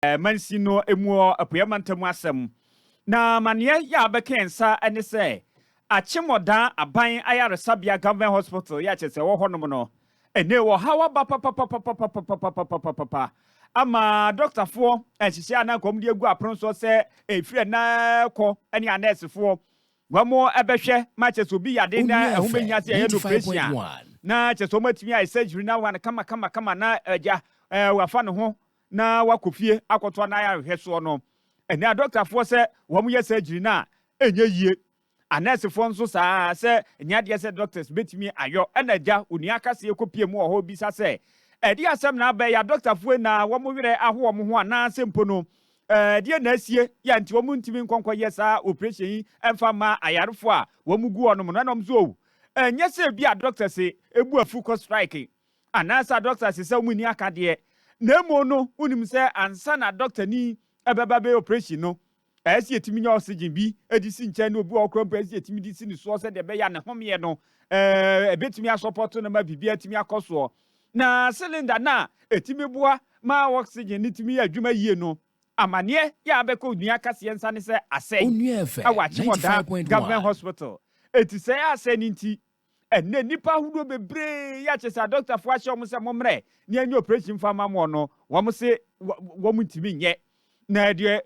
Mansin no mu Apueɛ Mantam asɛm. Na amaneɛ yɛ a bɛka yɛn nsa ne sɛ, Akyemɔdan Aban Ayaresabea Government Hospital yɛ a kyerɛ sɛ ɛwɔ hɔnom no, ɛnnɛ ɔhaw aba papapapapapapapapapa ama dɔktafoɔ nhyehyɛɛ a na anka wɔde agu apono soɔ sɛ ɛfiri ɛnnɛ rekɔ ne anɛɛsefoɔ wɔbɛhwɛ ma kyerɛ sɛ obi yade na Onua ɛho bɛhia FM sɛ yɛyɛ no operation a 95.1. na kyerɛ sɛ wɔatumi ayɛ surgery no awa no kama kama kama na agya wafa ne ho na wakɔ fie akɔtoa n'ayarehwɛ soɔ no, ɛnnɛ adɔktafoɔ sɛ wɔyɛ surgery no a, ɛnyɛ yie. Anɛɛsefoɔ nso saa ara, sɛ ɛnyɛ adeɛ sɛ doctors bɛtumi ayɔ. Ɛna agya, onua kaseɛ kɔpie mu wɔ hɔ bisa sɛ, ɛdeɛ asɛm na aba yi, adɔktafoɔ yi na wɔn werɛ aho wɔn ho anaa sɛ mpo no, ɛdeɛ na asie yɛ a nti wɔn ntumi nkɔ nkɔyɛ saa operation yi mfa mma ayarefoɔ a wɔn gu hɔnom no. Ɛna wɔn nso, oh, ɛnyɛ sɛ ebia doctors bu afu kɔ strike Anaasɛ adɔkta se sɛ wɔnni aka deɛ, na mmom no wonim sɛ ansa na dɔktani bɛba abɛyɛ oprehyɛn no, ɛyɛ sɛ yɛtumi nya oxygen bi de si nkyɛn na obi wɔ hɔ koraa mpo ɛyɛ sɛ yɛtumi de si ne soɔ sɛdeɛ ɛbɛyɛ a ne homeɛ no ɛbɛtumi asɔpɔto no ma biribiara atumi akɔ soɔ. Na cylinder no a ɛtumi boa ma oxygen no tumi yɛ adwuma yie no, amaneɛ yɛ a abɛkɔ onua kaseɛ nsa ne sɛ asɛe Onua FM wɔ Akyemɔdaa 95.1. Government Hospital. Enti sɛe a asɛe no nti, Ɛnnɛ nnipa ahodoɔ bebree yi a kyerɛ sɛ adɔktafoɔ ahyɛ wɔn sɛ mommrɛ na yɛnyɛ operation mfa mma moɔ no, wɔn se wɔn ntumi nyɛ. Na deɛ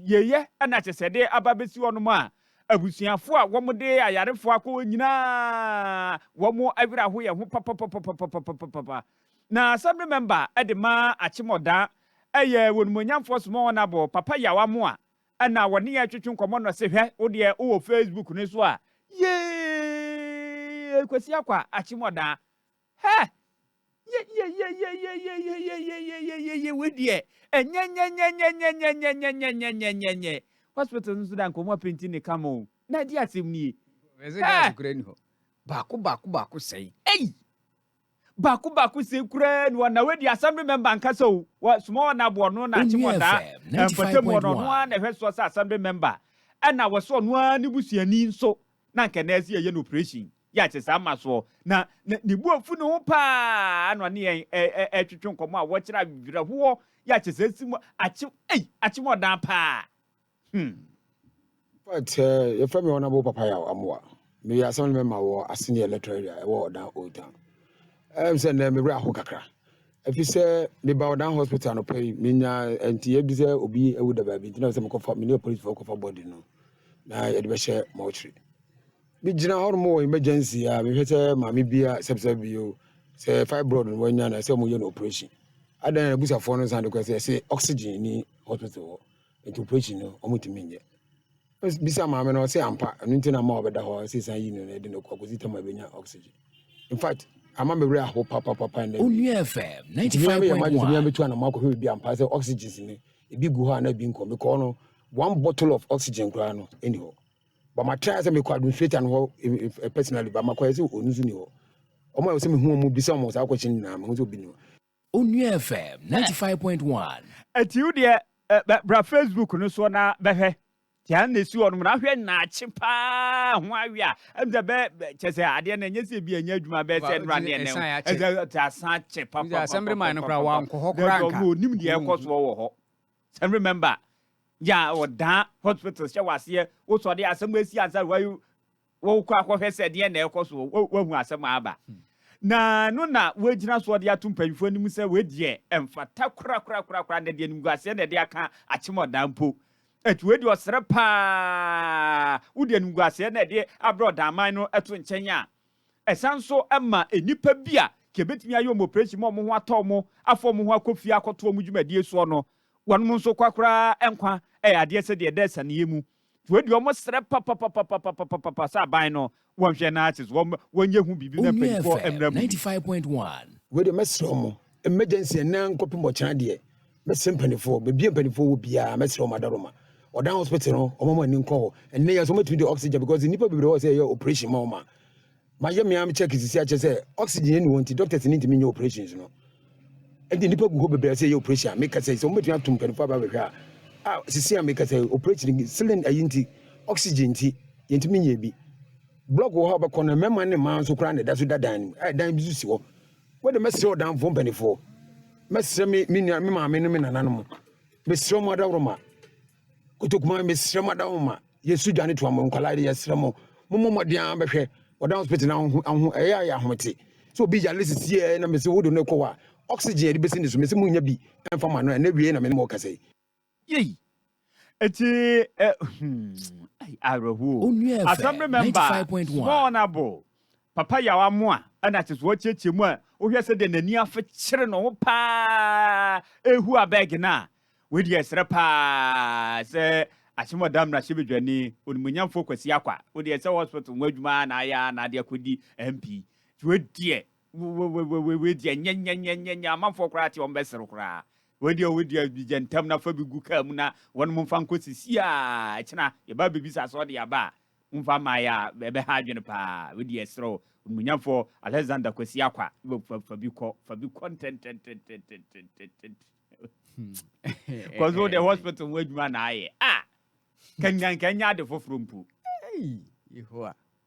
yɛyɛ na kyerɛ sɛ ɛde aba bɛsi hɔnom a, abusuafoɔ a wɔde ayarefoɔ akɔ hɔ nyinaa wɔn werɛ aho yɛn ho papapapapapapapa. Na assembly member de ma Akyem Ɔdaa yɛ Onimonyamfoɔ Small Honourable Papa Yaw Amoah Ɛna wɔne yɛn twetwe nkɔmmɔ na ɔse hwɛ wo deɛ wowɔ Facebook no so a yee Kwasi Akwa Akyemɔdaa hɛ yeyeyeyeyeyeyeyeyeyeye wei deɛ ɛnyɛnyɛnyɛnyɛnyɛnyɛnyɛnyɛnyɛnyɛnyɛ hospital no so da nkɔmmɔ apenti ne kama o na ɛde asɛm nie Ɛsɛ gas hɛ kura ni hɔ. Baako baako baako sɛe. Ei Baako baako sei koraa ni hɔ na wadi assembly member ankasa o, wɔ soma wɔn aboɔ no na akyem Onua ɔdaa FM mpɔtam hɔ no ɔno ara 95.1. na ɛhwɛ soɔ sɛ assembly member ɛna wɔ sɛ ɔno ara ne busuani nso na anka ɛnɛ ɛsɛ yɛyɛ no operation yɛ akyɛ saa ma soɔ na na ne bu afu ne ho paa na ɔne yɛn ɛtwetwe nkɔmmɔ a wɔkyerɛ awerɛhoɔ yɛ akyɛ sɛ si mu akyem ei akyem ɔdaa paa. Hmm. In fact, yɛfrɛ me Honourable Papa Yaw Amoah. Meyɛ assembly member wɔ Asene electoral area ɛwɔ Ɔdan Old Town. Ɛm sɛ nnɛ me werɛ aho kakra. Ɛfiri sɛ meba Ɔdan hospital anɔpa yi, menya nteɛ bi sɛ obi awu da baabi nti na sɛ mekɔfa me ne apolisifoɔ kɔfa body no na yɛde bɛhyɛ mortuary. Megyina hɔnom wɔ emergency a mehwɛ sɛ maame bi a sɛbsɛb bi o sɛ fibroid no wanya na sɛ wɔyɛ no operation. Adan na abusafoɔ no san de kɔ sɛ ɛsɛ oxygen ni hospital hɔ. Nti operation no ɔmo ntumi nyɛ. Bisa maame no ɔse ampa ɛno nti na ama ɔbɛda hɔ ɛsɛ san yi no na ɛde no kɔ akɔsi tam a ɛbɛnya oxygen. In fact ama me werɛ aho papapapa nnɛ wie. Onua FM Nti me ara meyɛ m'adwene sɛ me ara 95.1. mɛtu anamɔ akɔhwɛ baabi ampa sɛ oxygen no ebi gu hɔ anaa ebi nkɔ. Mekɔɔ no one bottle of oxygen koraa no ɛni hɔ. But ma try sɛ mekɔ administrator no hɔ eh, eh, personally but makɔyɛ sɛ ɔno nso ni hɔ. Ɔmo a ɛwɔ sɛ mehu ɔmo bisa ɔmo saa question nyinaa mehu sɛ obi ni hɔ. Onua FM 95.1. Eti wo deɛ bra Facebook no soɔ na bɛhwɛ tia na esi hɔ nom na ahwɛ naakye paa ho awe a ɛm sɛ bɛ kyɛ sɛ adeɛ no ɛnyɛ sɛ ebi ɛnyɛ adwuma bɛyɛ sɛ nnora ne ɛnɛ ɛsɛ te asan akye papapapapapa ɔno onim deɛ ɛkɔ soɔ wɔ hɔ sɛ remember yɛ a ɔdaa hospital hyɛ wɔ aseɛ wosɔde asɛm asi ansa wayi Wokɔ akɔhwɛ sɛ deɛn na ɛrekɔ soɔ, woahu asɛm a aba. Na ɛno na woagyina soɔ de ato mpanyimfoɔ anim sɛ wei deɛ ɛmfata korakorakorakora, na deɛ animguaseɛ na ɛde aka akyem ɔdaa mpo. Enti wei deɛ ɔsrɛ paa, wode animguaseɛ na ɛde abrɛ ɔdaaman no to nkyɛn a, ɛsan nso ma nnipa bi a nka ɛbɛtumi ayɛ wɔn operation ma wɔn ho atɔ wɔn, afa wɔn ho akɔ fie akɔto wɔn dwumadie soɔ no, wɔnom nso korakora nkwa yɛ adeɛ sɛdeɛ ɛda asianeɛ mu. Nti wei deɛ ɔmo srɛ papapapapapapapa sɛ aban no wɔnhwɛ na kyes wɔn wɔnyɛ ho biribi na Onua mpanyinfoɔ FM mmra mu bi. 95.1. Wei deɛ mɛsrɛ ɔmo, emergency ɛnɛ nkɔpem ɔkyena deɛ mɛsrɛ mpaninfoɔ, baabi a mpaninfoɔ wɔ biara mɛsrɛ ɔmo adaworoma. Ɔdan hospital no ɔmo ama ani nkɔ hɔ. Ɛnɛ yi nso ɔmo atumi de oxygen because nnipa bebree wɔ hɔ sɛ yɛyɛ operation ma ɔmo a Mayɛ me ara me check sisi akyerɛ sɛ oxygen nni hɔ nti doctors no ntumi nyɛ operations no. Nti nnipa gu hɔ bebree sɛ yɛ operation a meka sɛ sɛ wɔbɛtumi ato mpanimfoɔ aba abɛhwɛ a a sisi a meka sɛ operation cylinder ayi nti oxygen nti yɛntumi nyɛ bi. Block wɔ hɔ a wɔbɛkɔ no mmarima ne mmaa nso koraa na ɛda so da dan no mu a dan bi nso si hɔ. Wɔde mɛsrɛ ɔdanfoɔ mpanimfoɔ mɛsrɛ me me nua me maame ne me nananom. Mesrɛ mo adaworoma. Kotokuma mesrɛ mo adaworoma. Yɛsu dwane toa mo nkwadaa de yɛsrɛ mo. Mommɔ mmɔden ara bɛhwɛ ɔdan hospital no aho aho ɛyɛ ayɛ ahomete. Sɛ obi yare sisi ɛ na mese wode no kɔ hɔ a oxygen yɛde bɛsi ne so mese monya bi ɛmfa ma no ɛnɛ wie na me ne mo kasa yi. Yei! Eti ɛ hmm ai awerɛhoɔ o. Onua Assembly FM member 95.1. small honourable Papa Yaw Amoah ɛna kyesɛ ɔkyeakyea mu a wohwɛ sɛdeɛ n'ani afekyere ne ho paa ɛrehu abɛɛge no a, wei deɛ ɛserɛ paa sɛ Akyemɔda mmarahyɛbadwani Onimuonyamfoɔ Kwasi Akwa, wo deɛ sɛ hospital ho adwuma ara na ayɛ ara na ade akɔdi MP nti wei deɛ wei deɛ nyɛnyɛnyɛnyɛ amanfoɔ koraa te wɔn bɛsere koraa. Wei deɛ wei deɛ gya ntam na fa bi gu kaa mu na wɔn mo mfa nkɔ sisi a ɛkyena yɛba bɛbisa sɛ ɔde aba a womfa mmaeɛ a ɛbɛha adwene paa. Wei deɛ ɛserɛ wo Onimuonyamfoɔ Alexander Kwasi Akwa fa fa bi kɔ fa bi kɔ ntɛntɛntɛntɛntɛntɛntɛn kɔso wo deɛ hospital ho adwuma na ayɛ a kanyan kanya ade foforɔ mpo. Ei, Yehowa.